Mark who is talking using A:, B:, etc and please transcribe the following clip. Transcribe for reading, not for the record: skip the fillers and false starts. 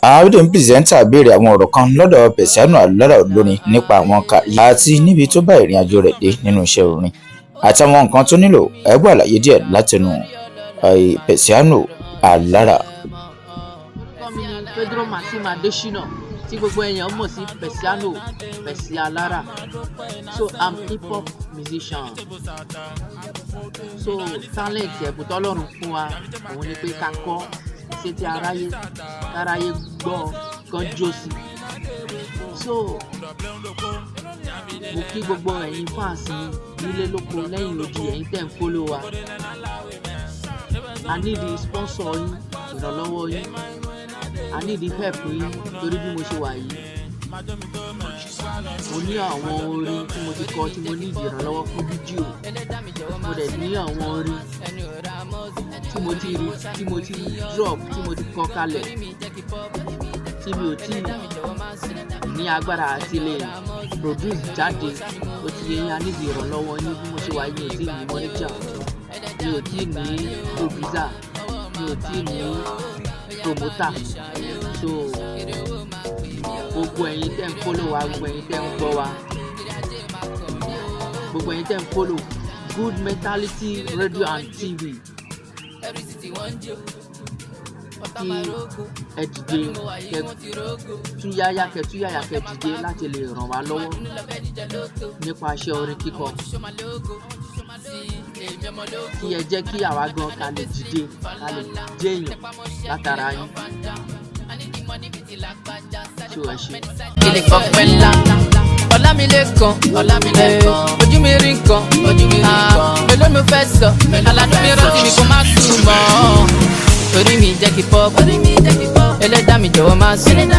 A: Abídèmí presenter béèrè àwọn ọ̀rọ̀ kan lọ́dọ̀ Persiano Alára olórin nípa àwọn kàrí àti níbi tó bá ìrìn àjò rẹ̀ dé nínú iṣẹ́ orin àtàwọn nǹkan tó nílò. Ẹ gbọ́ àlàyé díẹ̀ látẹnu Persiano Alára.
B: Orúkọ mi ni Pedro Maxim Adesina, tí gbogbo èèyàn mọ̀ sí Persiano Persi Alára. So I'm hip hop musician. So talent, ẹ̀bùn tọ́lọ́run fún wa, òun ni pé ká kọ́ sétí aráyé, káráyé gbọ́, kán jó sí. So mo kí gbogbo ẹ̀yin fans mi nílé, lóko, lẹ́yìn odi, ẹ̀yin tẹ̀ ń follow wa. I need the sponsor yín, ìrànlọ́wọ́ yín. I need the help yín, torí bí mo ṣe wà yìí, mo ní àwọn orin tí mo ti kọ tí mo ní ìrànlọ́wọ́ fún fídíò. Mo dẹ̀ ní àwọn orin tí mo ti rí, tí mo ti drop, tí mo ti kọ kalẹ̀, tí mi ò tí ní agbára àti lè produce jáde. Ó ti yé yín? A need ìrànlọ́wọ́ yín. Bí mo ṣe wà yìí, mi ò tí ní manager, mi ò tí ní producer, mi ò tí ní promoter. So gbogbo ẹ̀yin tẹ́ ń follow wa, gbogbo ẹ̀yin tẹ́ ń gbọ́ wa, gbogbo ẹ̀yin tẹ́ ń follow Good Mentality Radio and TV, kí ẹ dìde, kẹ túyáyá, kẹ túyáyá, kẹ dìde láti lè ràn wá lọ́wọ́ nípa iṣẹ́ orin kíkọ, kí ẹ jẹ́ kí àwa gan ká lè dìde, ká lè jẹ́ èèyàn látara yín. Tí ẹ ṣe.
C: Kí fọpẹ́ ńlá. Ọlámilékan, Ọlámilékan, ojú mi rí nǹkan, ojú mi rí nǹkan. Mélòó mi fẹ́ sọ, aládùn mi rántí mi kó má sùn mọ́. Orí mi jẹ́ kí pop, ẹlẹ́dàá mi jọ̀wọ́ má sùn. Ẹnu